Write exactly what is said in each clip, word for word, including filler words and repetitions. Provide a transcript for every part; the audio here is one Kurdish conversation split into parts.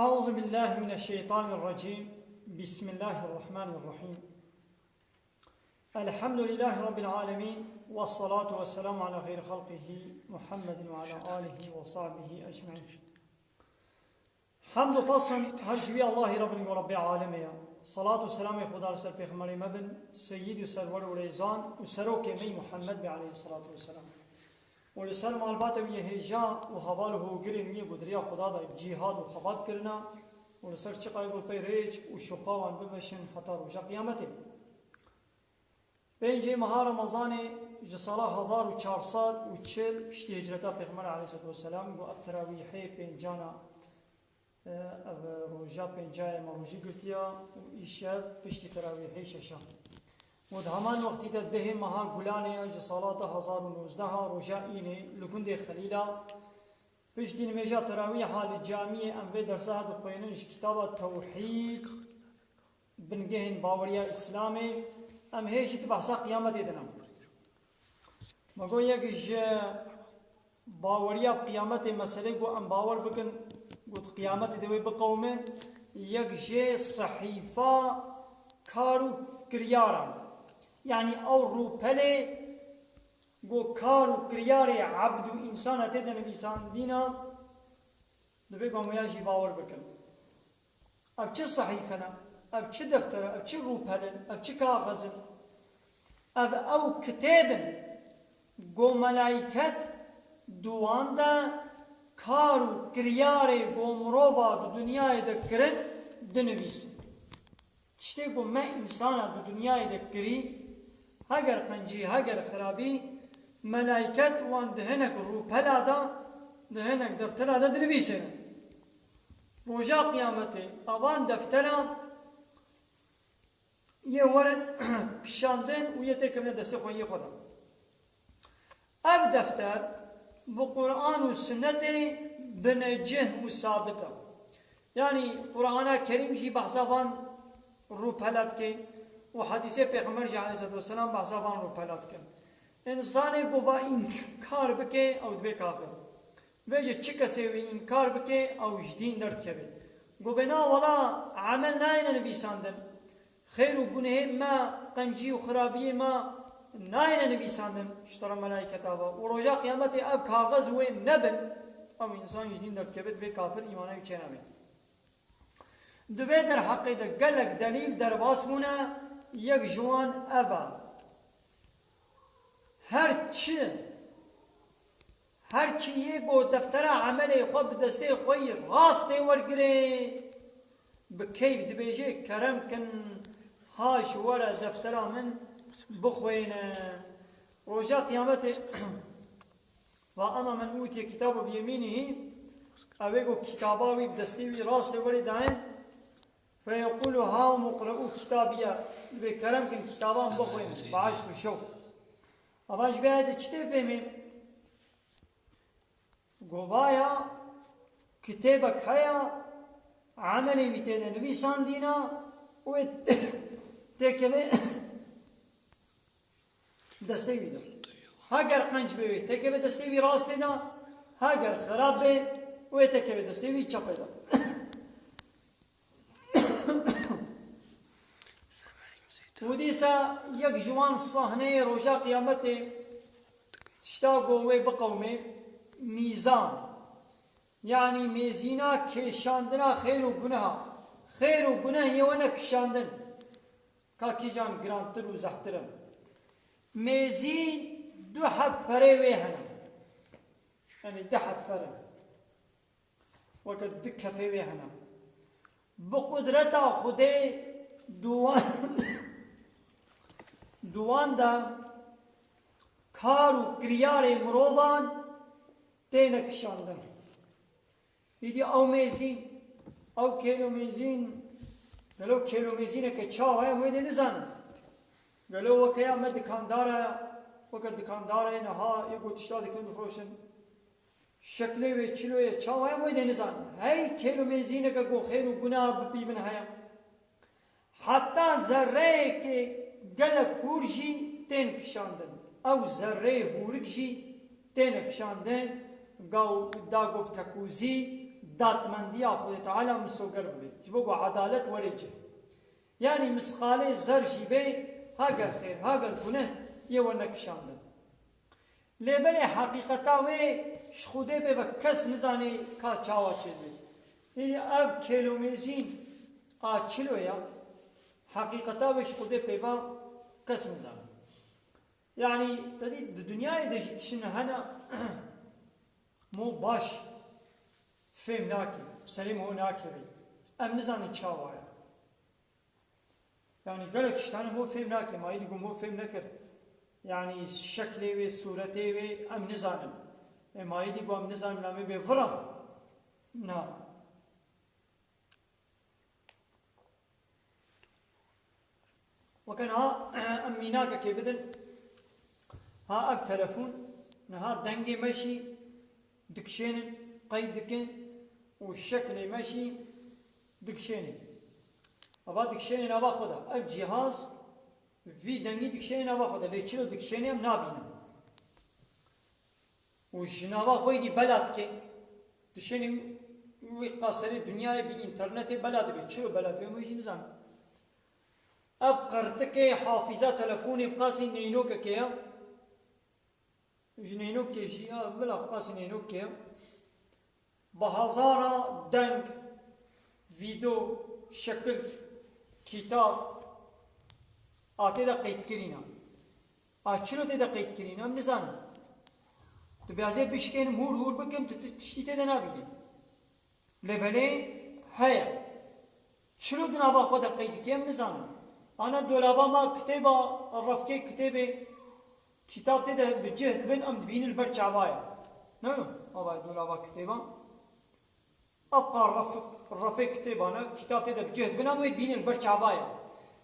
أعوذ بالله من الشيطان الرجيم. بسم الله الرحمن الرحيم. الحمد لله رب العالمين، والصلاة والسلام على خير خلقه محمد وعلى آله وصحبه أجمعين. Hemd û pesn her ji wî Allahî Rabbin ku Rabbê alemê ye. Salat û selamê Xuda li ser Pêxemberê me bin, Seyyid û Serwer û Rêzan û Serokê me yî Muhammed be aleyhissalatu vesselam. Û li ser malbata wî yê hêja û heval û hogirên wî yê ku di riya Xuda de cîhad û xebat kirine û li ser çiqayê ku pey rêç û şopa wan bimeşin heta roja qiyametê. Pêncê meha Remezanê ji sala hezar û çar sed û çil piştî hicreta Pêxember aleyhissalatu vesselam ku ev terawîhê pêncana, e, ev roja pênca ye me rojî girtiya û îşev piştî terawîhê şeşan. Û di heman wextî de dehê meha Gulanê ji sala du hezar û nozdeh roja înê li gundê Xelîla piştî nimêja terawîha li camiyê em vê dersa dixwînin ji kitaba Tewhîd, bingehên baweriya Îslamê, em hê jî di behsa qiyametê de ne. Me got yek ji baweriya qiyametê meselê ku em bawer bikin, ku di qiyametê de wê biqewimin, yek jê sehîfa kar û kiryara. Yanî ew rûpelê ku kar û kiryarê ebd û însana tê de nivîsandîna, divê ku em wêya jî bawer bikin. Ev çi sehîfe ne? Ev çi defter e? Ev çi rûpel in? Ev çi kaxez in? Ev ew kitêb in ku melayket di wan de kar û kiryarê ku mirova di dinyayê de kirin dinivîsin. Tiştê ku me însana di dinyayê de kirî, heger qencî, heger xirabî, melayket wan di hinek rûpela de, di hinek deftera de dinivîsîne. Roja qiyametê evan deftera yê werin kişandin û yê têkevine destê xwe yê xwe de. Ev defter bi Quran û Sunnetê binecih û sabit e. Yanî Qurana Kerîm jî behsa van rûpela dike û hedîsê Pêxember jî aleyhissalatu vesselam behsa van rûpela dike. Însanê ku va înkar bike, ew dibe kafir. Vêce çi kesê wî înkar bike, ew ji dîn derdikeve. Ku bêna wela emel nayêne nivîsandin. Xêr û gunehê me, qencî û xirabiyê me nayêne nivîsandin ji tera melayketa ve. Û roja qiyametê ev kaxez wê nebin, ew însan ji dîn derdikeve, divê kafir, îmana wî çênabe. Di vê derheqê de gelek delîl derbas bûne, yek ji wan ev e. Her çi, her çi yê ku deftera emelê xwe bi destê xwe yî rastê wergirê, bi keyf dibêje, kerem kin, ha ji were deftera min bixwêne. Roja qiyametê, va ema men utiye kitabu bi yemînihî, ew ê ku kitaba wî bi destê wî rastê werê dayên, feyequlu ha muqre'u kitabiye, dibê kerem kin kitaba min bixwêne, baş û şew. Ava ji vê ayetê çi tê fêmê? Govaya kitêbek heye, emelê wî tê de nivîsandîna û wê têkeve destê wî de. Heger qenc be wê têkeve destê wî rastê de, heger xerab be wê têkeve destê wî çepê de. Û dîsa yek ji wan sahneyê roja qiyametê, tişta ku wê biqewimê, mîzan. Yanî mêzîna kêşandina xêr û guneha. Xêr û guneh yê we ne kişandin. Ka kîjan girantir û zehtir in. Mêzîn du heb ferê wê hene. Yanî du heb fer in. Weke du kefê wê hene. Bi qudreta Xwedê di wan, di wan de kar û kiryarê mirovan têne kişandin. Îdî ew mêzîn, ew kêlo mêzîn, gelo kêlo mêzîneke çawa ye, em wê dê nizanin. Gelo weke ya me dikandar e, weke dikandarê niha yê ku tişta dikin difroşin. Şeklê wê çilo ye, çawa ye, wê dê nizanin. Hey kêlo mêzîneke ku xêr û guneha bipîvin heye. Heta zerreyekê gelek hûr jî tên kişandin. Ew zerreyê hûrik jî têne kişandin. Gaw da ku bi tekûzî, Datmendiya Xwedê Teala misoger bibe. Ji bo ku edalet were cih. Yanî misqalê zerr jî bê, ha ger xêr, ha ger guneh, yê we nekişandin. Lê belê heqîqeta wê ji Xwedê pê ve kes nizanê ka çawa çêdibe. Ê, ev kêlomêzîn a çilo ya, heqîqeta wê ji Xwedê pê ve kes nizane. Yanî, te dî di dinyayê de jî tiştine hene mo baş fêm nake, serê mo nakeve. Em nizanin çawa ye. Yanî gelek tişt hene mo fêm nake, ma êdî ku mo fêm nekir. Yanî şeklê wê, sûretê wê em nizanin. E, ma êdî ku em nizanin, em ê bê vira? Na. Weke niha em mînakekê bidin. Ha ev telefon, niha dengê me jî dikişênin, qeyd dikin û şeklê me jî dikişênin. Ava dikişênê nava xwe de. Ev cîhaz vî dengî dikişênê nava xwe de. Lê çilo dikişênê em nabînin. Û ji nava xwe yî dî bela dike. Dişênê wî qaserê dinyayê bi înternetê bela dibe. Çilo bela dibe, em wê jî nizanin. Ev qirtikê hafîza telefonê bi qasî neynokekê ye. Ji neynokê jî ya, bila bi qasî neynokê ye. Bi hezara deng, vîdeo, şekil, kîtab a tê de qeydkirî ne. A çilo tê de qeydkirî ne, em nizanin. Tu bihazê bişkênim, hûr hûr bikim, tu ti-, tiştî tê de nabînî. Lê belê heye. Çilo di nava xwe de qeyd dike, em nizanin. Ana dolaba ma kitêba, refkê kitêbê, kîtab tê de bi cih dibin, em dibînin li ber çavaya. Ne? Ava dolaba kitêba. Ewqa ref-, refê kitêba ne, kîtab tê de bi cih dibin, em wê dibînin li ber çavaya.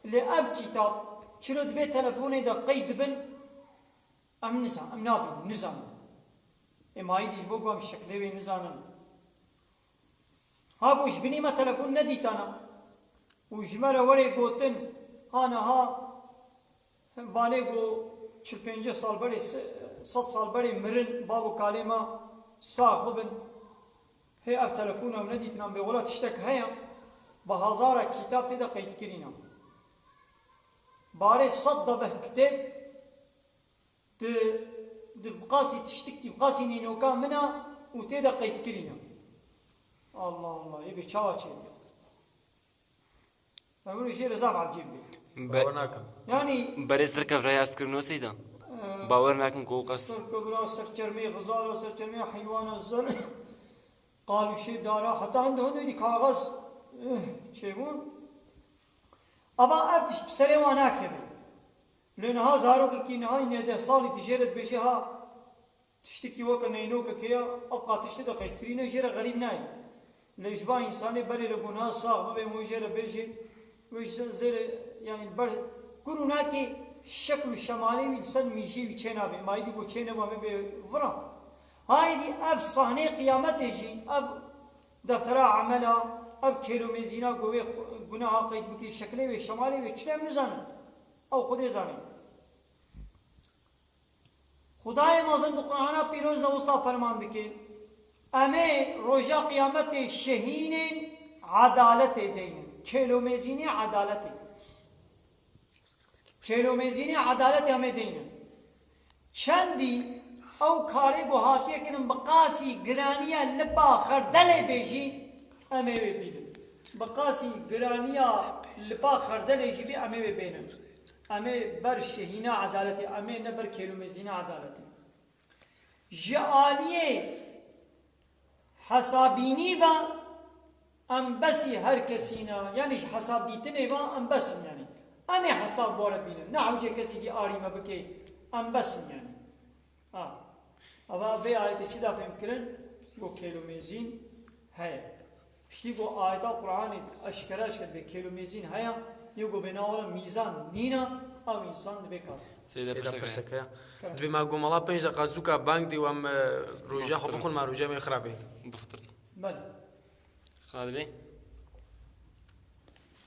Lê ev kîtab çilo di vê telefonê de qeyd dibin, em nizan-, em nabînin, nizanin. Ê ma êdî ji bo ku em şeklê wê nizanin. Ha ku ji binî me telefon nedîtana û ji me re were gotin, ha niha, vanê ku çil pêncî sal berê, se-, sed sal berê mirin, bav û kalê me sax bibin. Hê ev telefon ew nedîtin, em bê wela tiştek heye, bi hezara kîtab tê de qeydkirî ne. Barê sed deveh kitêb di, di qasî tiştikî, qasî nînoka min a û tê de qeydkirî ne. Allah Allah, ê bê çawa çêdibe? Ew jê re zaf ecêb bê. Be- Bawer nakim. Yanî, berê serkevreya ez kirim noseyda. E, bawer nakim ku qas. Serkevra, serçermê xizara, serçermê heywana zer, qalûşê dara, heta hinde hinde dî kaxez, eh, çêbûn. Ava ev tişt bi serê wan nakeve. Lê niha zarokekî niha nêdeh salî tu jê re dibêjî ha, tiştekî weke neynokekê ya, ewqa tiştê de qeydkirî ne, jê re xerîb nayê. Lê ji ba însanê berê re ku niha sax bibe, wê jê re bêjê, wê ji zêrê, yanî li ber gur û nakê şekl û şemalê wî li ser mîjê wî çênabe. Ma êdî ku çêneba me bê vira. Ha êdî ev sahneyê qiyametê jî, ev deftera emela, ev kêlomêzîna ku wê xu-, guneha qeyd bikê, şeklê wê, şemalê wê çi ne em nizanin. Ew Xwedê zanî. Xwedayê mezin di Qur'ana pîroz de wisa ferman dike, em ê roja qiyametê şehînên edaletê deynin. Kêlomêzînê edaletê. Kêlomêzînê edaletê em ê deynin. Çendî ew karê ku hatiye kirin bi qasî giraniya lipa xerdelê bê jî, em ê wê bînin. Bi qasî giraniya lipa xerdelê jî bê, em ê wê bênin. Em ê ber şehîna edaletê, em ê ne ber kêlomêzîna edaletê. Ji aliyê hesabînî ve em besî her kesî ne, yanî ji hesabdîtinê ve em bes in yanî. Em ê hesab were bînin. Ne hewce kesî dî arî me bike, em bes in yanî. Ha. Ava vê ayetê çi da fêm kirin? Ku kêlomêzîn heye. Piştî ku ayeta Qur'anê eşkere eşkere bê kêlomêzîn heye, yê ku bê navara mîzan nîna, ev însan dibê kafir. Seyda Seyda pirseke. Pirseke. Tamam. Dibê me ku mala pênc deqa zûka bang dî û em, e, roja xwe bixwin, me roja me xirabê. Biftirin. Belê. Xadibê.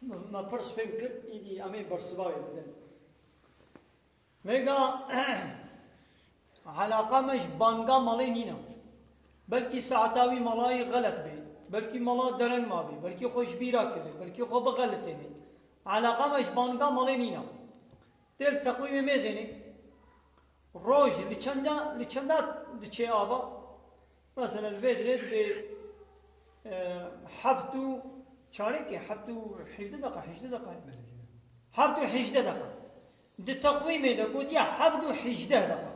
Me, me pirs fêm kir, îdî em ê bersivayê bidin. Vêga, helaqa me ji banga malê nîne. Belkî saeta wî malayî xelet bê. Belkî mala dereng mabê, belkî xwe ji bîra kirê, belkî xwe bixelitênê. Eleqa me ji banga malê nîne. Tê li teqwîmê mêzênê. Roj li çenda, li çenda diçê ava? Mesela li vê dirê dibê, e, heft û çarekê, heft û hevdeh deqa, hejdeh deqa. Heft û hejdeh deqa. Di teqwîmê de gotiye heft û hejdeh deqa.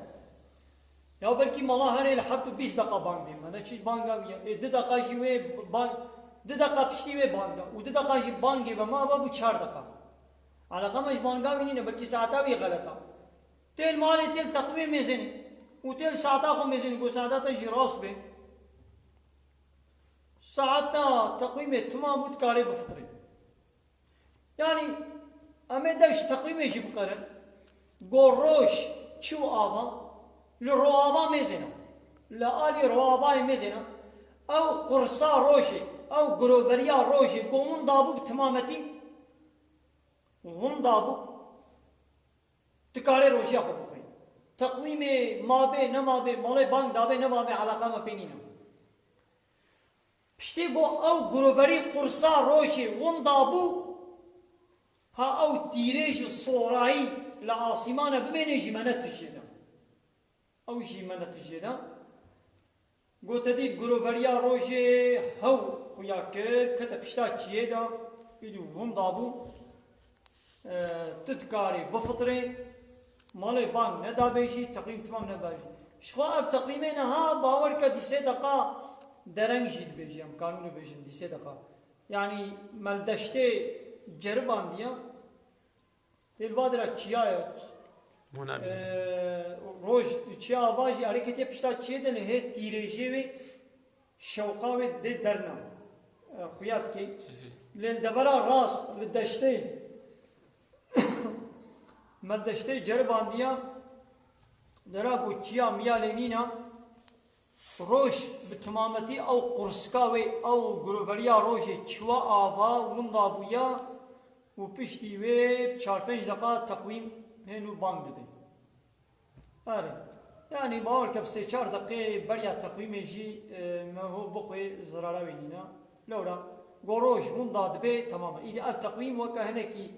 Ya belkî mala herê li heft û bîst deqa bang dê. Me ne çi banga wî ye. Ê, du deqa jî wê bang, du deqa piştî wê bang da. Û du deqa jî bangê ve ma ve bû çar deqa. Eleqa me ji banga wî nîne, belkî saeta wî xelet a. Tê li malê tê li teqwîmê mêzênê. Û tê li saeta xwe mêzênê, ku saeta te jî rast bê. Saeta teqwîmê timam bû, dikarê bifitirê. Yanî em ê dev ji teqwîmê jî biqerin. Go roj çû ava, li roava mêzêna. Li alî roavayê mêzêna. Ew qursa rojê, ew giroveriya rojê, go winda bû bi timametî. Winda bû. Dikarê rojiya xwe bixwî. Teqwîmê mabê, nemabê, malê bang dabê, nebabê, eleqa me pê nîne. Piştî ku ew giroverî qursa rojê winda bû, ha ew tîrêj û sorayî li asîmana bimêne jî me netijêne. Ew jî me netijêne. Gote dît giroveriya rojê hew xuya kir, kete pişta çiyê de, îdî winda bû. E, tu dikarî bifitirê, malê bang nedabê jî, teqwîm timam nebe jî. Ji xwe ev teqwîmê niha bawer ke dîsê deqa dereng jî dibêjî, em kanûnê bêjin dîsê deqa. Yanî me li deştê ceribandiya, tê li va dira çiya ye. Hûn abî. E, roj çiya ava jî, erê ketiye pişta çiyê de, lê hê tîrêjê wê, şewqa wê dê derna. E, xuya dikê. Lê li devera rast, li deştê, me li deştê ceribandiya, dera ku çiya miya lê nîna, roj bi timametî ew qursika wê, ew giroveriya rojê çiwa ava, winda bûya û piştî wê bi çar pênc deqa teqwîm hên û bang dide. Erê. Yanî bawer ke bi sê çar deqê beriya teqwîmê jî, e, me ho bixwê zirara wê nîne. Lewra go roj winda dibe, temam e. Îdî ev teqwîm weke hinekî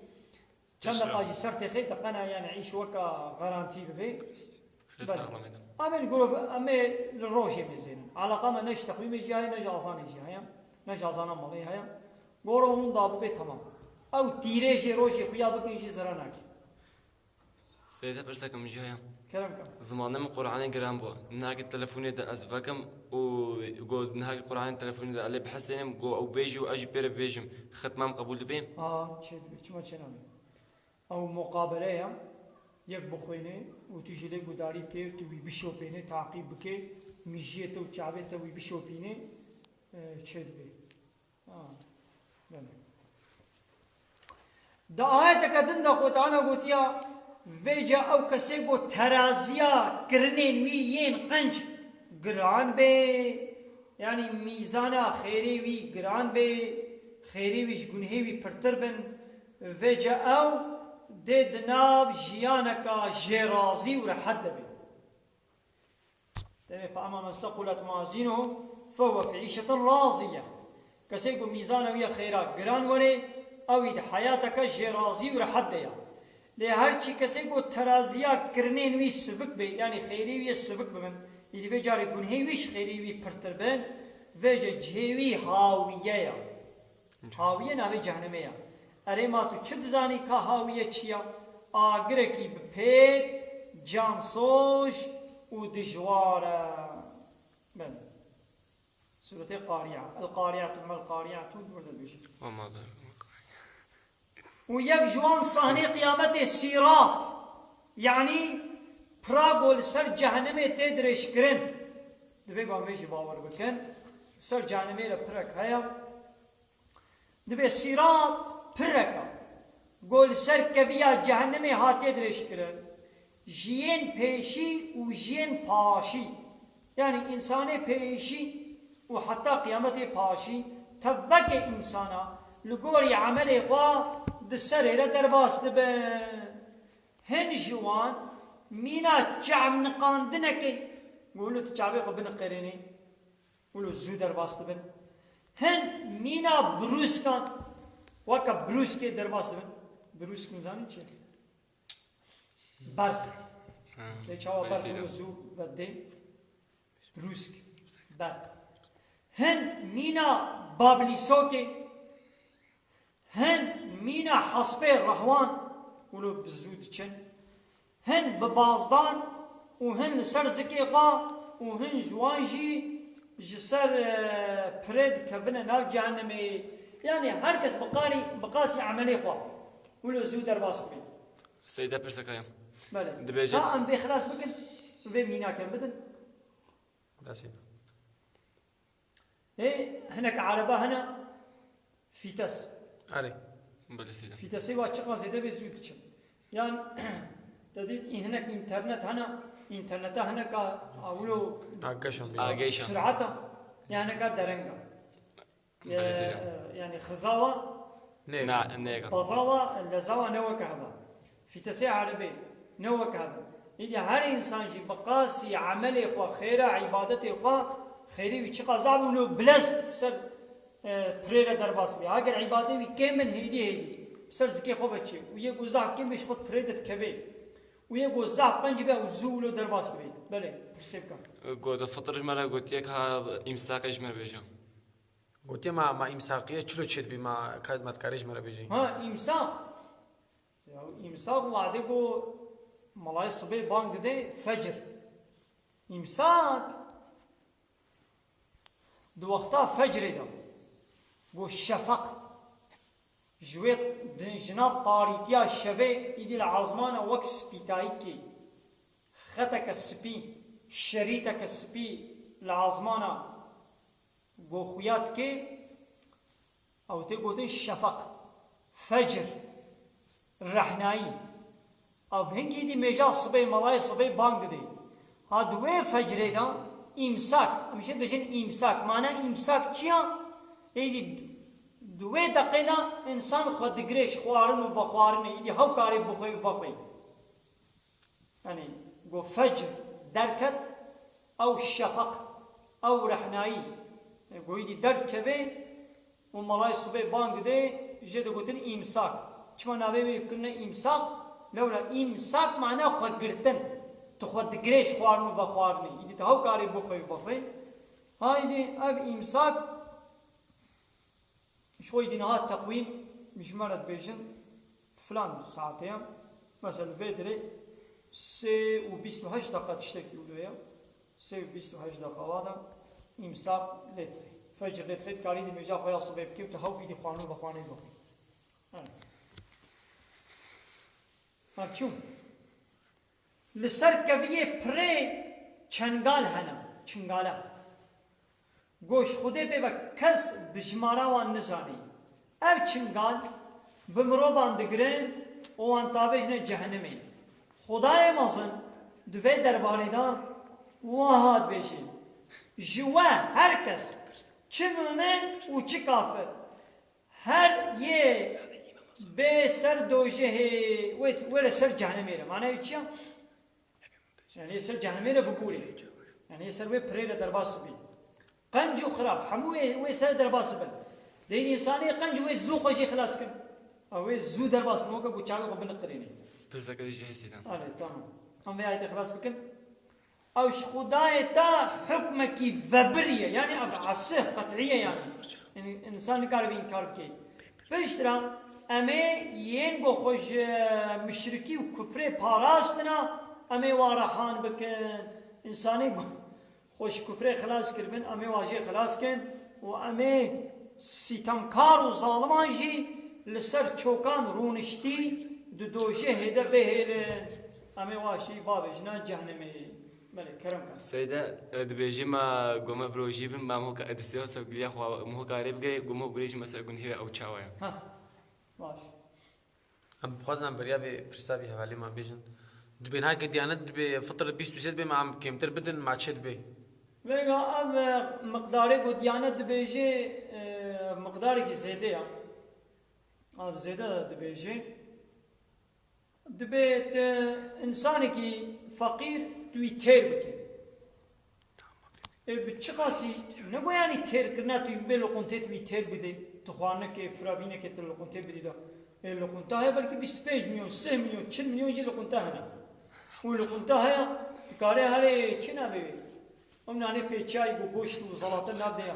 çend deqa jî ser têxê teqena, yanî îş weke garantî bibe. Belê. Em ê li gurov, em ê li rojê mêzênin. Eleqa me ne ji teqwîmê jî heye, ne ji azanê jî heye, ne ji azana malê heye. Goro winda bibe, temam. Ew tîrêjê rojê xuya bikin jî zira nake. Seyde, pirsekê min jî heye. Kerem ke. Zimanê min Qur'anê giran bû. Nihakî telefonê de ez vekim û got nihakî Qur'anê telefonê de elê bihesênim, got ew bêjî û ez jî pê re bibêjim. Xitmam qebûl dibe? Aa, çê dibe, çima çê nabe? Ew muqabele ye. Yek bixwêne û tu jî lê gudarî bike, tu wî bişopêne, taqîb bike, mijiyê te û çavê te wî bişopîne, e, çê dibe. Ha, belê. Di ayeteke din de Xwedana gotiya, vêca ew kesê ku teraziya kirinên wî yên qenc giran bê, yanî mîzana xêrê wî giran bê, xêrê wî ji gunhê wî pirtir bin, vêca ew dê di nav jiyaneka jêrazî û rehet de bê. Demê فأما من ثقلت موازينه فهو في عيشة راضية. Kesê ku mîzana wî ya xêra giran were, ew î di heyateke jêrazî û rehet de ya. Lê her çî kesê ku teraziya kirinên wî sivik be, yanî xêrê wî yê sivik bibin, îdî vê carê gunhê wî ji xêrê wî pirtir bin, vêce cihê wî hawiye ya. Hawiye navê cehennemê ye. Erê ma tu çi dizanî ka hawiye çi ye? Agirekî bi pêk, cansoj û dijwar e. Belê. Sûretê Qari'a. El-Qari'atu, mel-Qari'atu, li wir de dibêje. Wema derek. Û yek ji wan sahnê qiyametê Sîrat, yanî pira ku li ser cehennemê tê dirêjkirin. Divê ku em vê jî bawer bikin. Li ser cehennemê re pirek heye. Dibê Sîrat pirek e, ku li ser keviya cehennemê hatiye dirêjkirin, ji yên pêşî û ji yên paşî, yanî însanê pêşî û heta qiyametê paşî, tevvekê însana li gorî emelê xwe di serê re derbas dibin. Hin ji wan mîna çavniqandinekê, ku wilo tu çavê xwe biniqêrênî, wilo zû derbas dibin. Hin mîna brûskan, weke brûskê derbas dibin. Brûsk nizanin çi? Berq. Ha, Lê çawa berq wilo zû vedê? Brûsk. Berq. Hin mîna bablîsokê, hin mîna hespê rehwan wilo bi zû diçin. Hin bi bazdan û hin li ser zikê xwe û hin ji wan jî ji ser, e, pirê dikevine nav cehennemê. Yanî her kes bi qarî, bi qasî emelê xwe wilo zû derbas dibe. Seyde pirsek heye. Belê. Dibêje Ha em vê xilas bikin, vê mînaken bidin. Nasıl? Ê, hinek ereba hene, fîtes. Erê. Belê seyde. Fîtesê wa çiqa zêde bê zû diçin. Yan, te dît, ê hinek înternet hene, înterneta hineka awilo Agêşan bir. Agêşan. Surata, ya hineka derenga. Belê seyde. Yanî xizawa Ne. Na, ne. Bazawa, lezawa ne weke heva. Fîtesê erebê ne weke heva. Îdî her însan jî bi qasî emelê xwe, xêra îbadetê xwe, xêrê wî çiqa zaf û bilez ser, e, pirê re derbas bê. Heger îbadê wî kêm bin hêdî hêdî. Ser zikê xwe veçê. Û yê ku zaf kêm bê ji xwe pirê de dikevê. Û yê ku zaf qenc be û zû wilo derbas dibê. Belê, pirsê bike. Go di fitir ji me re gotiye ka îmsaqê ji me bêje. Gotiye ma, ma îmsaqiye çilo çêdibî ma ka ma dikarê ji me re bêjî. Ha, îmsak. Ya, îmsak wade ku malayê sibê bang dide fecr. Îmsak di wexta fecrê de. Ku şefaq. Ji wê di-, ji nav tarîtiya şevê îdî li ezmana wek spîtayîkê. Xeteke spî, şerîteke spî li ezmana go xuya dike, ew tê gotin şefeq, fecr, rehnayî. Ew hingî dî mêja sibê, melayê sibê bang didê. Ha di wê fecrê de îmsak, em jê dibêjin îmsak. Mana îmsak çi ya? Êdî di wê deqê de însan xwe digirê ji xwarin û vexwarinê, êdî hew karê bixwê û vexwê. Yanî, go fecr derket, ew şefeq, ew rehnayî, go îdî derdikeve û melayê sibê bang didê, jê digotin îmsak. Çima navê wê kirine îmsak? Lewra îmsak mane xwe girtin. Tu xwe digirê ji xwarin û vexwarinê. Îdî tu hew karê bixwê û vexwê. Ha îdî ev îmsak Ji xwe dî niha teqwîm ji me re dibêjin, filan saetê ye. Mesela vê dirê sê û bîst û heşt deqa tiştekî wilo ye. Sê û bîst û heşt deqa wa de îmsak lê dixê. Fecr lê dixê, dikarî dî mêja xwe ya sibê bikê û tu hew bîdî xwarin û vexwarinê bixwî. Evet. Ev çû? Li ser keviyê pirê çengal hene, çingale. Goş Xwedê bê ve kes bi jimara wan nizanî. Ev çingal bi mirovan digirin û wan tavêjine cehenimê. Xwedayê mezin di vê derbarê de wiha dibêjî, ji we her kes, çi mumin û çi kafir, her yê bê ser dojehê, wê, wê li ser cehenimê re. Mane wî çi ya? Yani yê ser cehenimê re bibûrê. Yani yê ser wê pirê re derbas bibî. Qenc û xirab, hemû wê, wê ser derbas bibin. Lê însanê qenc wê zû xwe jê xilas kin. Ew wê zû derbas bin, weke ku çavê xwe biniqirînê. Pirseke jê hesî dan. Alê, tamam. Em vê ayetê xilas bikin. Ew ji Xwedayê te hukmekî vebirî ye. Yani ev esih, qet'î ye yani. Yani însan nikare vê înkar bike. Piştre em ê yên ku xwe ji muşrikî û kufrê parastina, em ê wan rehan bikin. Însanê ku xwe ji kufrê xilas kiribin, em ê wan jê xilas kin û em ê sîtemkar û zaliman jî li ser çokan rûniştî di dojehê de bihêlin. Em ê wan jî bavêjina cehnimê. Belê, kerem ke. Seyde, e, dibêjî me gome virojî bin, me mihoka edisiya sevgiliya xwe mihoka rê bigirê, gome bigirê jî me ser gunhê ew çawa ye. Ha, baş. Em bixwazin em beriya vê pirsa vî hevalê me bêjin. Dibê nake diyanet dibê fitr bîst û sê dibê me em kêmtir bidin, me çi dibê? Vêga ev, e, miqdarê ku diyanet dibêjê, e, miqdarekî zêde ya. Ev zêde dibêjê. Dibê tu însanekî feqîr tu wî têr bikî. Ê, bi çiqasî, ne go yanî têrkirina tu bê loqintê tu wî têr bidê, tu xwarinekê, firavînekê tu loqintê bidî de. Ê, loqinta heye belkî bîst û pênc milyon, sih milyon, çil milyon jî loqinta hene. Û loqinta heye, dikare herê çi navê wê? Ew nanê pêçiyayî ku goşt û zelate navde ya.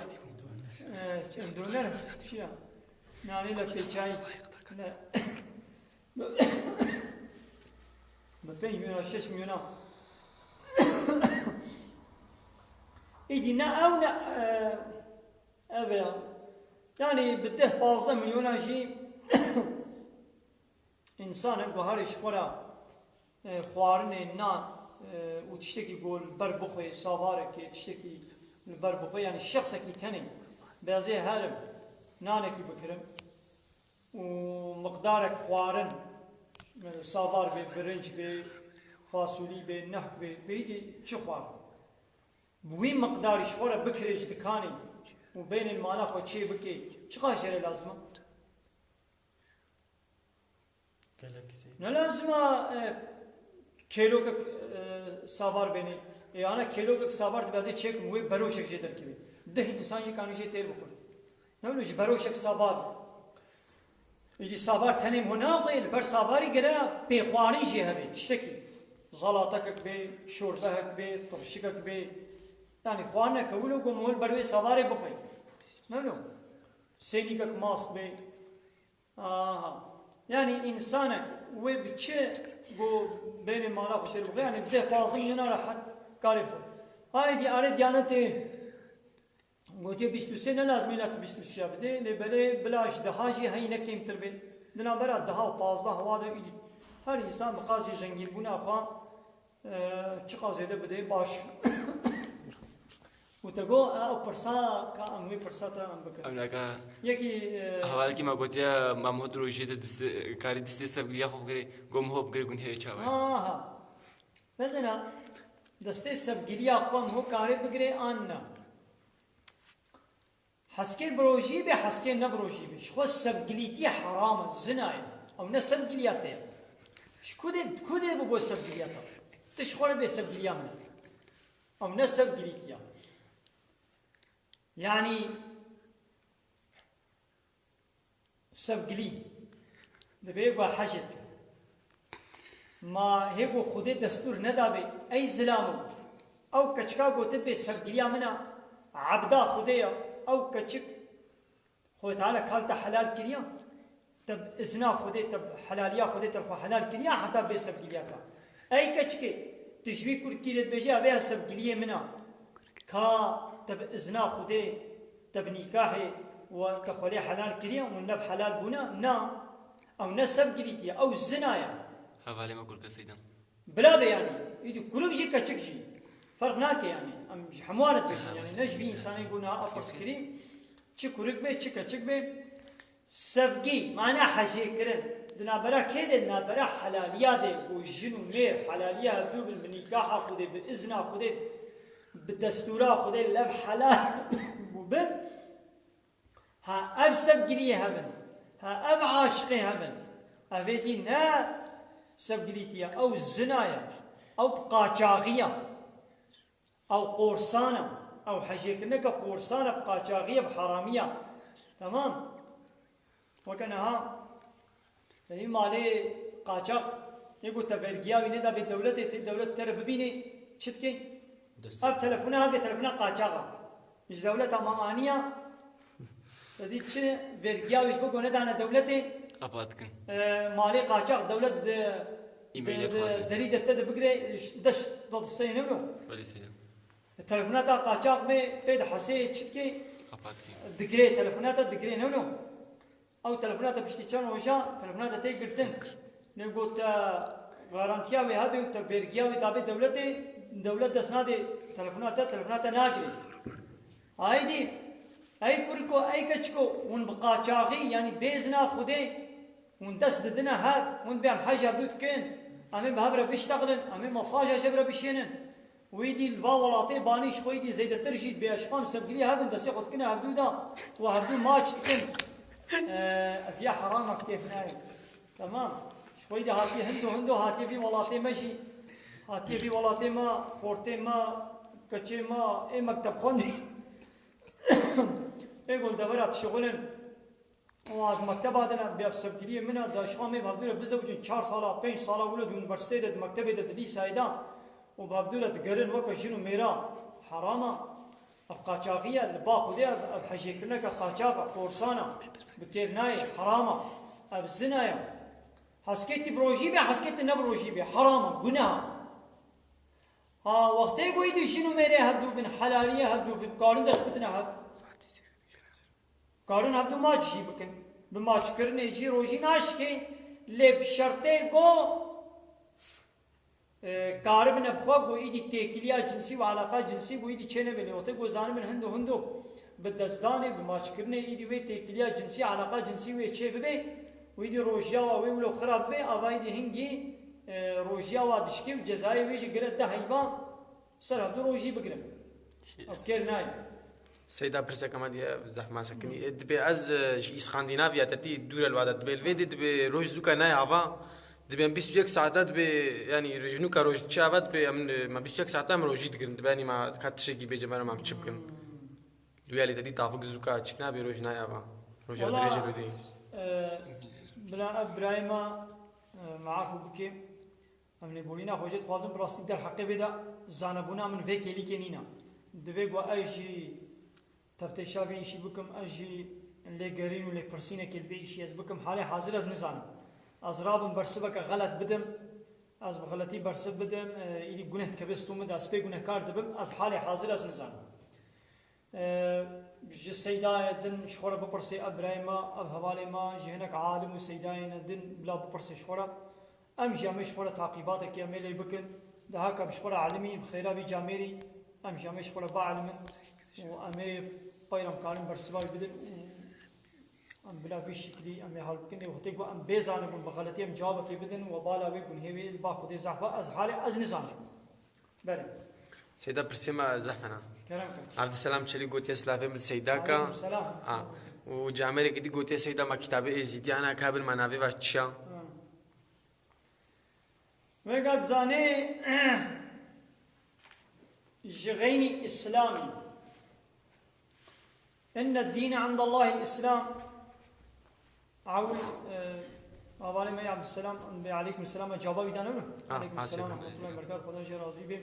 Ê, doner, çi ya? Nanê le pêçiyayî. Ne. Bi pênc milyona, şeş milyona. Îdî ne ew ne, e, ev e. Yanî bi deh pazdeh milyona jî însanek guharê ji xwe re, e, xwarinê, nan, e, û tiştekî ku li ber bixwe, savarekê, tiştekî li ber bixwe, yanî şexsekî tenê, bezê herim, nanekî bikirim. û miqdarek xwarin, savar bê, birinc bê, fasulî bê, nehk bê, bêyî çi xwarin. Bi wî miqdarî ji xwe re bikirê ji dikanê û bênê li mala xwe çê bikê, çiqas jê re lazim e? Gelek zêde. Ne lazim e, e, kêlokek, e, savar bênê. Ê, ana kêlokek savar dibê ez ê çêkim, wê beroşek jê derkevê. Deh însan jî kanî jê têr bixwe. Ne wilo ji beroşek savar. Îdî savar tenê min naxwe, li ber savarî gere pêxwarin jê hebe, tiştekî. Zalatekek bê, şorbehek bê, tirşikek bê. Yanî xwarineke wilo ku min li ber wê savarê bixwe. Ne wilo. Sênîkek mast bê. Aha. Yanî însanek wê bi çi ku bênê mala xwe têr bixwe, yanî bi deh pazdeh milyona rehet karê bixwe. Aydî are diyanetê Gotiye bîst û sê ne lazim e, îlla tu bîst û sê ya bidê, lê belê bila ji deha jî heyî ne kêmtir bê. Di navbera deha û pazdeh wa de îdî her însan bi qasî zengînbûna xwe, e, çiqas zêde bidê baş. Û te got, e, ew pirsa ka em wê pirsa te em bikin. Ew naka Yekî, e, hevalekî me gotiye, Mem hot rojê de distê, karî distê sevgiliya xwe bigirê, got min hop bigirê gunhê çawa ye? Aha. Mezena, destê sevgiliya xwe min hû karê bigirê an na? Heskê bi rojî bê, heskê ne bi rojî bê. Ji xwe sevgilîtî heram e, zina ye. Ew ne sevgiliya te ye. Ji ku dê, ku dê bibo sevgiliya te? Tu ji xwe re bê sevgiliya min e. Ew ne sevgilîtî ye. Yanî, Sevgilî. Dibê ku hejê dike. Ma hê ku Xwedê destûr nedabê, ey zilamo. Ew keçika gotibê sevgiliya min a, ebda Xwedê ya. Ew keçik Xwedê Teala kal te helal kiriya. Te bi izna Xwedê, te bi helaliya Xwedê te xwe helal kiriya, heta bê sevgiliya ka. Ey keçikê, tu ji wî kurkî re dibêjî, ev ê sevgiliyê min a. Ka te bi izna Xwedê, te bi nîkahê we te xwelê helal kiriye û ne bi helal bûne? Na. Ew ne sevgilîtî ye, ew zina ye. Hevalê me kurke Seydan. Bila be yanî. Îdî kurik jî keçik jî. Ferq nake yanî. Em ji hemû re dibêjin yanî. Ne ji vî însanê ku niha ev pirs kirî. Çi kurik be, çi keçik be. Sevgî, mane hejêkirin. Di navbera kê de? Di navbera helaliya de, ku jin û mêr helaliya hevdû bin, bi nîkaha Xwedê, bi izna Xwedê, bi destûra Xwedê lev helal bûbin. Ha ev sevgiliyê hebin, ha ev aşiqê hebin. Evê dî ne sevgilîtî ye, ew zina ye, ew bi qaçaxî ye. Ew qorsan e. Ew hejêkirineke qorsan e, bi qaçaxî ye, bi heramî ye. Temam. Weke niha, te yî malê qaçax, yê ku te vergiya wî nedabê dewletê, tê dewlet te re bibînê, çi dikê? Ev telefona hat bê, telefona qaçax e. Ji dewleta me aniya, te dî çi vergiya wî ji bo ku nedane dewletê? Qapa dikin. E, malê qaçax dewlet di, Îmeylet di, di xwaze. Derî de te de bigire, deş dadisteyê ne biro? Belê seyda. Telefona te qaçax bê, pê dihesê çi dikê? Qapa dikê. Digirê, telefona te digirê, ne wilo? Ew telefona te piştî çend roja, telefona te tê girtin. Lê got te garantiya wê hebê û te vergiya wê dabê dewletê, dewlet dest nadê telefona te, telefona te nagirê. Aydî, ey kuriko, ey keçiko, hûn bi qaçaxî, yanî bê izna Xwedê, Hûn dest didine hev, hûn bê em hej hevdû dikin, em ê bi hev re biştexilin, em ê mesaja ji hev re bişênin. Wî dî li va welatê banî ji xwe dî zêdetir jî dibe, ji xwe em sevgilî hev in, destê xwe dikine hevdû de û hevdû maç dikin. Ev ya heramek têx nayê. Temam. Ji xwe dî hatiye hindo hindo hatiye vî welatê me jî, hatiye vî welatê me, xortê me, Keçê ma ê mekteb xwendî. Ê gundevera dişixulin. Û hat mekteba din bi ev sevgiliyê min e, da ji xwe em ê bi hevdû re bizewicin, çar sala, pênc sala wilo di unîversîteyê de, di mektebê de, di lîseyê de û bi hevdû re digerin weke jin û mêra. Heram e. Ev qaçaxî ye, li ba Xwedê ev, ev hejêkirineke qaçax e, korsan e. Bi kêr nayê, heram e. Ev zina ye. Heskê tu bi rojî bê, heskê tu ne bi rojî bê. Heram e, guneh e. Ha, wextê ku êdî jin û mêrê hevdû bin, helaliyê hevdû bin, karin dest bidine hev. Karin hevdû maç jî bikin. Bi maçkirinê jî rojî naşkê, lê bi şertê ku, e, karibine bi xwe ku êdî têkiliya cinsî û eleqa cinsî ku êdî çênebe lê. Wextê ku zanibin hindo hindo bi destdanê, bi maçkirinê êdî wê têkiliya cinsî, eleqa cinsî wê çê bibe û êdî rojiya wa wê wilo xira bibe, ava êdî hingî, e, rojiya wa dişkê û cezayê wê jî gire deh heyva. Ser hevdu rojî bigrin. Ev kêr nayê. Seyda, pirseka me diye zehf ma sekinî. E, dibê ez, e, ji Îskandînavya te tî dûr e li wada dibê. Li vê dê dibê roj zûka nayê ava. Dibê em bîst û yek saeta dibê, yanî rojnûka roj diçe ava dibê em, e, me bîst û yek saeta em rojî digirin. Dibê yanî ma ka tiştekî bê cemera me em çi bikin. Li wê alî te dî tavik zûka çik nabê roj nayê ava. Roja Wala, dirêje bidê. E, bila ev birayê me, e, me afû bike. Em lêborîna xwe jê dixwazin, bi rastî derheqê vê de zanebûna min vê kêlîkê nîne. Divê ku ez jî teftêşa vê îşî bikim, ez jî lêgerîn û lêpirsînekê li vê îşî ez bikim. Halê hazir ez nizanim. Ez rabim bersiveke xelet bidim, ez bi xeletî bersiv bidim, e, îdî guneh dikeve stû min de, ez pê gunehkar dibim, ez halê hazir ez nizanim. E, ji Seydayê din ji xwe re bipirsê, ev birayê me, ev hevalê me, ji hinek alim û Seydayên din bila bipirsê ji xwe re. Em jî em ê ji xwe re taqîbatekê em ê lê bikin. Daha ke em ji xwe re alimî, bi xêra vî camêrî, em jî em ê ji xwe re bialimin û em ê peyre em karin bersiva wî bidin û em bila vî şiklî em ê hal bikin. Lê wextê ku em bê zanibûn, bi xeletî em cewabekê bidin, webala wê gunhê wê li ba Xwedê zehf e, ez halê ez nizanim. Belê. Seyda, pirsê me zehf hene. Kerem ke. Abdüselam Çelik gotiye, silavê min Seyda ka. Aleyküm selam. Ha. Û camêrekî dî gotiye, Seyda, ma kitabê Êzîdiyan a, ka bin ma navê va çi ya? Ha. Weke dizanê ji xeynî Îslamî. Inne dîne indallahil Îslam. Ewil, e, hevalê me Abdüselam, bê aleyküm selam, me caba wî dane mi? Ha, aleyküm selam, rahmetullahi ve berekatuhu, Xweda jê razî bê.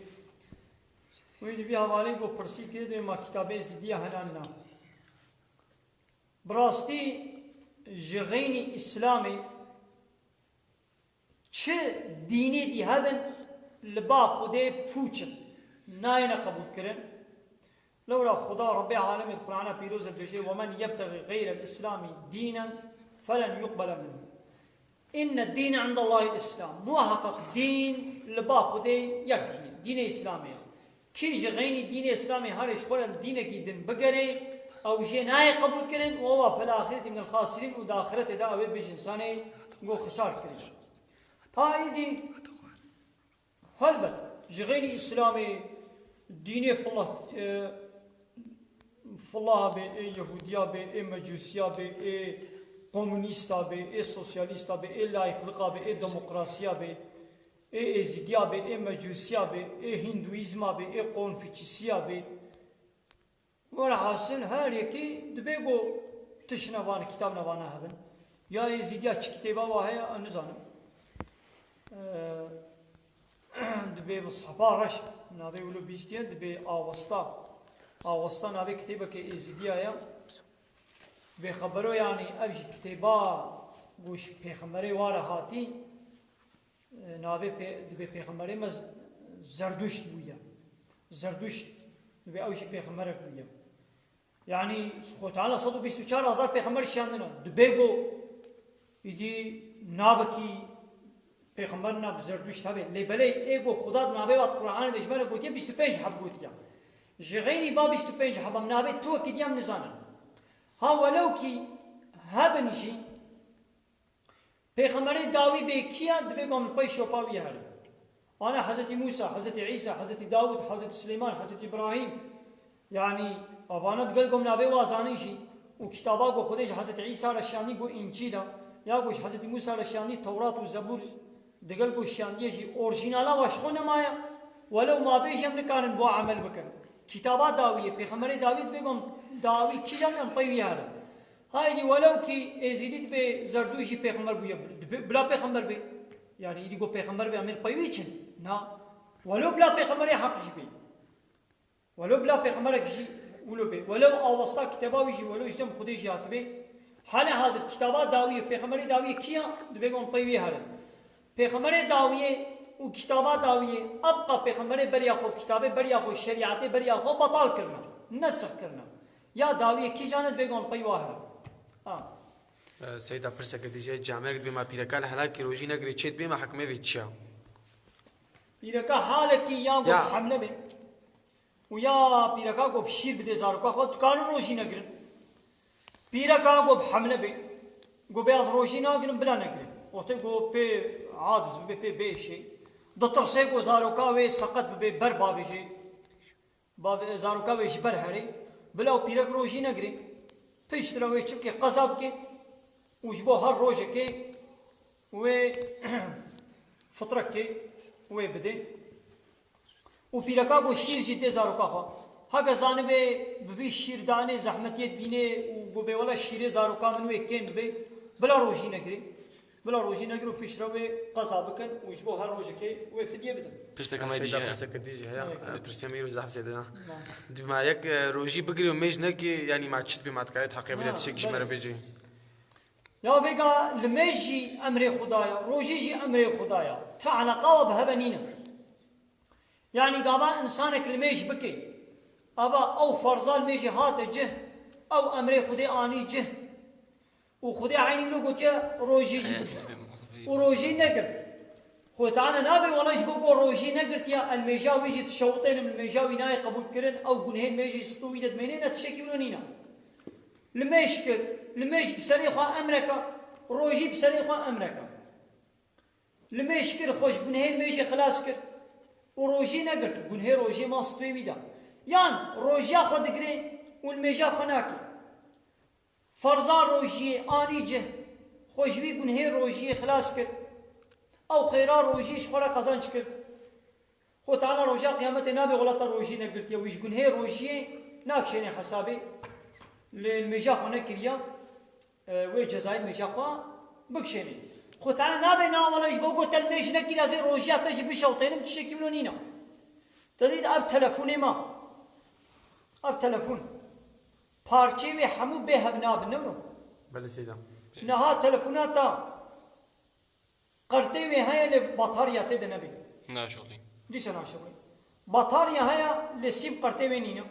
Wî dî vî hevalê ku pirsî kir, dê ma kitabê Êzidiya hene an na. Bi rastî ji xeynî Îslamê çi dînê dî hebin, li ba Xwedê pûç in, nayêne qebûlkirin. Lewra Xuda Rebbê alemê di Qur'ana pîroz de dibêje, "Ve men yebtexî xeyrel Îslamî dînen felen yuqbele minhu. Inne dîne indallahil Îslam." Muheqeq dîn li ba Xwedê yek dîn e, dînê Îslamê ye. Kî ji xeynî dînê Îslamê herê ji xwe re li dînekî din bigerê, ew jê nayê qebûlkirin û ew a fel axireti minel xasirîn û di axiretê de ew ê bêje însanê ku xisar kirî. Pa êdî, helbet, ji xeynî Îslamê dînê fula, e, fula be, ê Yehûdiya be, ê Mecûsiya be, ê komunîsta be, ê sosyalîsta be, ê laikliqa be, ê demokrasiya be, ê Êzîdiya be, ê Mecûsiya be, ê Hîndûîzma be, ê Konfûçyîsiya be. Welhasil her yekî dibê ku tişt ne vane, kitab ne vane hebin. Ya Êzîdiya çi kitêba wa heye, ez nizanim. Eee, dibê bi sehpa reş navê wilo bihîstiye, dibê Awesta. Awesta navê kitêbeke Êzîdiya ye. Bêxebero, yanî ev jî kitêba ku ji pêxemberê wa re hatî, e, navê pê-, dibê pêxemberê me Z-, Zerduşt bûye. Zerduşt dibê ew jî pêxemberek bûye. Yanî Xwe Teala sed û bîst û çar hezar pêxember şiyandine. Dibê ku îdî navekî pêxember na bi Zerduşt hebe. Lê belê ê ku Xuda di navê wa di Qur'anê de ji me re gotiye, bîst û pênc heb gotiye. Ji xeynî va bîst û pênc heb em navê tuwekî dî em nizanin. Ha welew kî hebin jî, Pêxemberê dawî bê kî ye, dibê ku em li pey şopa wî herin. Ana Hezretî Mûsa, Hezretî Îsa, Hezretî Dawûd, Hezretî Silêman, Hezretî Îbrahîm. Yanî, avana digel ku em navê wa zanin jî û kitaba ku Xwedê ji Hezretî Îsa re şiyandî ku Încîl e, ya ku ji Hezretî Mûsa re şiyandî Tewrat û Zebûr, digel ku şiyandiye jî orjînala wa ji xwe nemaye, welew ma bê jî em nikarin bo emel bikin. Kitaba dawiyê, pêxemberê dawî dibê gom dawî kîjan em pey wî herin. Haydî welew kî êzîdî dibê zerdû jî pêxember bûye, dibê bila pêxember bê. Yanî îdî got pêxember bê em ê pey wî çin. Na. Welew bila pêxemberê heq jî bê. Welew bila pêxemberek jî wilo bê. Welew awesta kitêba wî jî welew ji dem Xwedê jî hatibê. Hale hazir kitaba dawiyê, pêxemberê dawiyê kî ya? Dibê gom pey wî herin. Pêxemberê dawiyê û kitaba dawiyê, ebqa pêxemberê beriya xwe, kitabê beriya xwe, şerîetê beriya xwe betal kirine, nesix kirine. Ya dawiyê kîjan e dibê gom pey wa herin. Ha. E, Seyda, pirseke dî jî, camerek dibê ma pîreka li helakî rojî negirê çê dibê ma hikmê vê çi ya? Pîreka halekî ya got Ya. hemle bê. Û ya pîreka got şîr bidê zaroka xwe, dikarin rojî negirin. Pîreka got hemle bê. Got bê ez rojî nagirim, bila negirin. Wextê got pê adiz bibe, pê bêşê. Ditirsê got zaroka wê seqet bibe, ber bavêjê. Bavê, zaroka wê ji ber herê. Bila û pîrek rojî negirê. Piştre wê çi bike, qeza bike. Û ji bo her rojekê wê fitrekê wê bidê. Û pîreka got şîr jî dê zaroka xwe. Heke zanibê bi vî şîrdanê zehmetiyê dibînê û got bê wele şîrê zaroka min wê kêm bibê, bila rojî negirê. Bila rojî negir û piştre wê qeza bikin û ji bo her rojekê wê fidye bidin. Pirseke me Seyda, dîje heye. Pirseke dîje heye. Evet. Pirsê me îro zehf zêde ne. Tamam. Dibê ma yek, e, rojî bigirê û mêj nekê, yanî ma çi dibê ma dikare heqê bide Ha, tiştek ji me re belê. bêjê. Ya vêga limêj jî emrê Xuda ya, rojî jî emrê Xuda ya. Tu eleqa we bi heve nîne. Yanî gava insanek limêj bike. Ava ew ferza limêjê hate cih, ew emrê Xwedê anî cih. Û Xwedê eynî wilo gotiye rojî jî bike. Û rojî negirt. Xwedê Teala nabe wela ji bo ku rojî negirtiye, el mêja wî jî dişewitênim, li mêja wî nayê qebûl kirin, ew gunhê mêjê stû wî de dimênê, ne tiştekî wilo nîne. Limêj kir, limêj bi serê xwe emreka, rojî bi serê xwe emreka. Limêj kir, xwe ji gunhê limêjê xilas kir û rojî negirt, gunhê rojê ma stûyê wî da. Yan rojiya xwe digirê û limêja xwe nake. Ferza rojiyê anî cih, xwe ji wî gunhê rojiyê xilas kir. Ew xêra rojiyê ji xwe re qezenc kir. Xwe Teala roja qiyametê nabe wela te rojî negirtiye, wî ji gunhê rojiyê nakişênê hesabê. Lê limêja xwe nekiriya, e, wê cezayê limêja xwe bikişênê. Xwe Teala nabe na wela ji bo ku te limêj nekiriya zê rojiya te jî bişewtênim, tiştekî wilo nîne. Te dît ev telefonê ma. Ev telefon. Parçeyê wê hemû bê hev nabin, ne wilo? Belê Seyda. Niha telefona ta qertê wê heye lê batarya tê de nebê. Naşixulî. Dîsa naşixulî. Batarya heye lê sîm qertê wê nîne.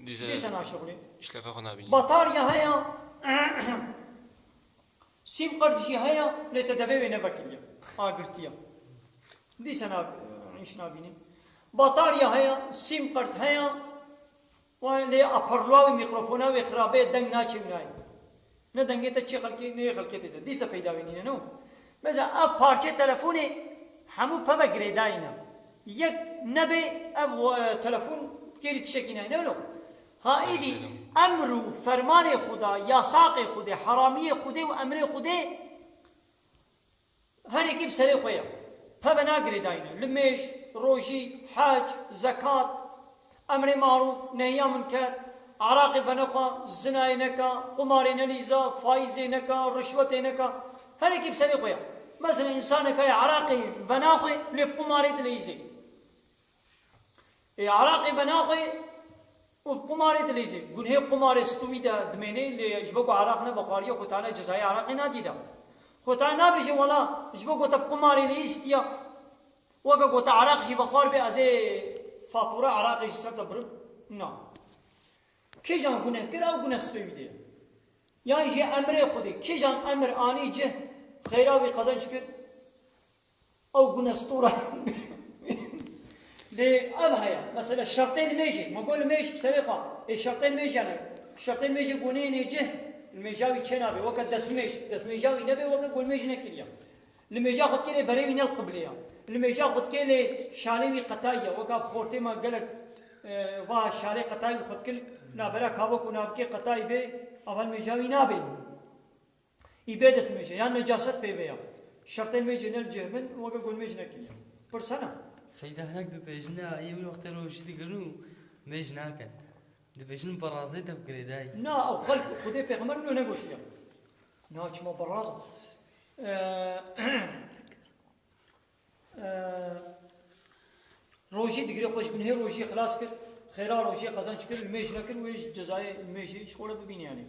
Dîsa Dîsa naşixulî. Îşlefa xwe nabînî. Batarya heye, sîm qert jî heye lê te devê wê nevekiriye. Agirtiye. Dîsa na, îş nabînî. Batarya heye, sîm qert heye. Wa lê aparlwa wê, mîkrofona wê xirabe ye, deng naçe û nayê. Ne dengê te çê xelkê, ne yê xelkê tê de. Dîsa feyda wê nîne, no? Mesela ev parçe telefonê hemû peve girêdayî ne. Yek nebe ev, e, telefon kêrî tiştekî nayê, ne wilo? Ha êdî emr û fermanê Xuda, yasaqê Xudê, heramiyê Xudê û emrê Xudê Her yekî bi serê xwe ye. Peve nagirêdayîne. Limêj, rojî, hec, zekat, emrê marûf, nehiya munker, eraqê venexwe, zinayê neke, qumarê nelîza, faîzê neke, rişwetê neke. Her yekî bi serê xwe ye. Mesela însanek heye eraqê venaxwe lê bi qumarê dileyîzê. Ê, eraqê venaxwe û bi qumarê dileyîzê. Gunhê qumarê stûyî de dimênê, lê ji bo ku eraq nevexwariye, Xwetane cezayê eraqê nadî de. Xwetane nabêje, wela, ji bo ku te bi qumarê leyîstiya, weke ku te eraq jî vexwar bê, ez ê fatûra eraqê ji ser te birim. Na. Kîjan guneh kir, ew guneh stûyî de ye. Yan jî emrê Xwedê, kîjan emir anî cih, xeyra wî qezenc kir, ew gunestûra. Lê ev heye, mesela şertê limêjê, ma got limêj bi serê xwe, ê şertê limêjê ne, şertê limêjê goneyê nê cih, limêja wî çênabe, weke destmêj, destmêja wî nebe, weke got limêj nekiriye. Limêja xwe dikê lê berê wî ne li qiblê ye. Limêja xwe dikê lê şalê wî qetayî ye. Weka bi xortê me gelek, e, va şalê qetayî bi xwe dikir, navbera kavok û navkê qetayî bê, ava limêja wî nabê. Î bê destmêje, yan necaset pê bê ya. Şertê limêjê ne li cih bin, weke got limêj nekiriye. Pirsene. Seyda hinek dibêjine, yê min wextê rojî digirin û Mêj nakin. Dibêjin bi razê te bikirê dayî. Na, ew xelk Xwedê pêxember wilo negotiye. Na, çima bi raz? Ee, ee, rojî digire xwe ji gunhê rojiyê xilas kir. Xêra rojiyê qezenç kir, li mêj nekir, wê ji cezayê mêjê ji xwe re bibîne yanî.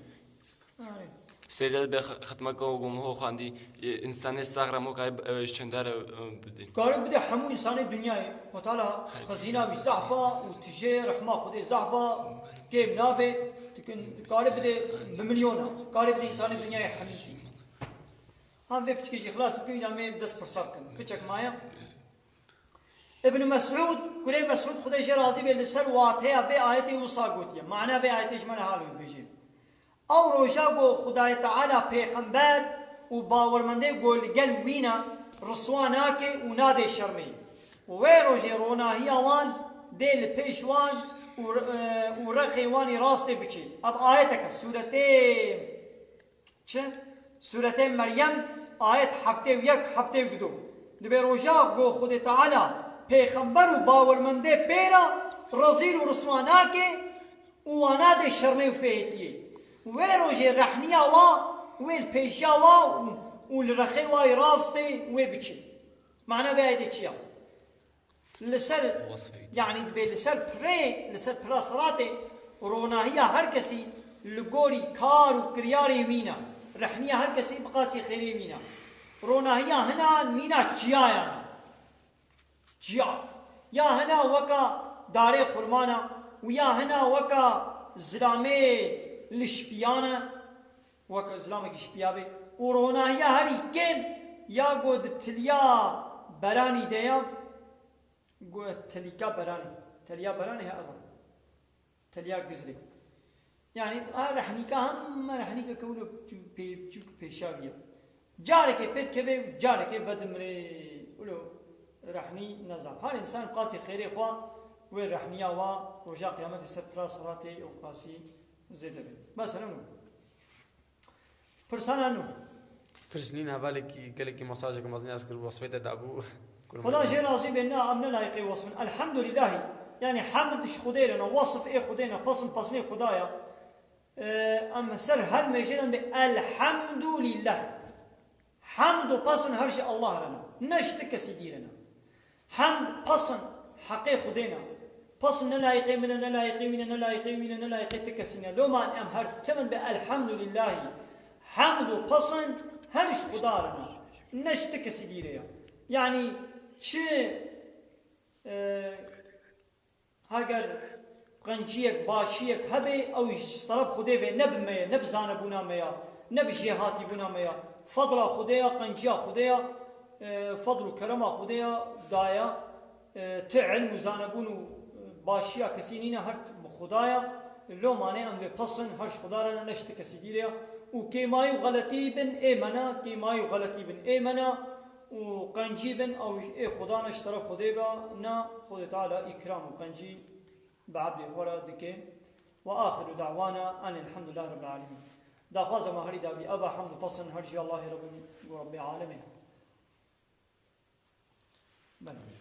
Yanî. Sêrde be xitmeka û gomho xwendî, e, însanê sax re moka, e, ji çendar, e, bidê. Kare bide hemû însanê dinyayê. Xwe Teala xezîna wî zehf a û tijê rehma Xwedê zehf a, kêm nabe, dikin, kare bide bi milyona, kare bide însanê dinyayê hemî jî. Hem vê piçkê jî xilas bikin, ya me dest pirsa bikin. Piçek maye. Ibn Mesûd, kurê Mesûd, Xwedê jê razî be, li ser wateya vê ayetê wisa gotiye. Mana vê ayetê ji me re halo bêje. Ew roja ku Xwedayê Teala pêxember û bawermendê ku li gel wî ne, riswa nake û nadê şermê. Û wê rojê ronahiya wan dê li pêş wan û, e, û rexê wan ê rastê biçê. Ev ayetek e, sûretê çi? Sûretê Meryem, ayet heftê û yek, heftê û du. Dibê roja ku Xwedê Teala pêxember û bawermendê pê re rezîl û riswa nake, û wana dê şermê û fêhetiyê. Wê rojê rehniya wa, wê li pêşiya wa û, û li rexê wa yê rastê wê biçe. Mana vê ayetê çi ya? Li ser, Wasfê. Yanî dibê li ser pirê, li ser pira siratê, ronahiya her kesî li gorî kar û kiryarê wî ne. Rehniya her kesî bi qasî xêrê wî ne. Ronahiya hinan mîna çiyayan e. Ciya. Ya hina weka darê xurmana û ya hina weka zilamê lişpiyan e, weka zilamekî şipiya bê. Û ronahiya herî kêm ya ku di tiliya beranî de ya, ku tilîka beranî, teliya beranî he ev e. Teliya gizrê. Yanî, a rehnîka heme rehnîkeke wilo çû-, pê-, çûk pêşaviye. Carekê pê dikeve û carekê vedimrê. Wilo rehnî nezam. Her însan qasî xêrê xwe wê rehniya wa roja qiyametê ser pira siratê û qasî zêde be. Mesela nû. Pirsana nû. Pirs nîn, hevalekî gelekî mesajeke mezin ez kir, wesfê te dabû. Xuda jê razî be, na, em ne layiqê wesf in. Elhamdulillahî. Yanî hemd ji Xwedê re ne, wesf ê Xwedê ne, pesin pesnê Xuda ya. Ee, em ser her mêjê de be elhamdulillah. Hemd û pesin her ji Allah re ne. Ne ji ti kesî dî re ne. Hemd, pesin heqê Xwedê ne. Pesin ne layiqê min e, ne layiqê wî ne, ne layiqê wî ne, ne layiqê ti kesî ne. Loma em her tim in be elhamdulillahî. Hemd û pesin her ji Xuda re ne. Ne ji ti kesî dî re ya. Yanî çi, e, heger qenciyek, başiyek hebe, ew ji teref Xwedê be, ne bi me ye, ne bi zanebûna me ya, ne bi jêhatîbûna me ya. Fedla Xwedê ya, qenciya Xwedê ya, e, fedl û kerema Xwedê ya daye. E, ti ilm û zanebûn û, e, başiya kesî nîne, her bi Xuda ya. Lomanê em vê pesin, her ji Xuda re ne, ne ji ti kesî dî re ya. Û kêmayî û xeletî bin ê me ne, kêmayî û xeletî bin ê me ne. Û qencî bin, ew ji ê Xuda ne, ji teref Xwedê be, ne, Xwedê Teala îkram û qencî bi ebdê xwe re dike. Ve axiru da'wana enil hamdulillah rabbil alemin. Daxwaza me herî dawî ev e, hemd û pesin her jî Allahê Rabbin û Rabbê alemê. Belê.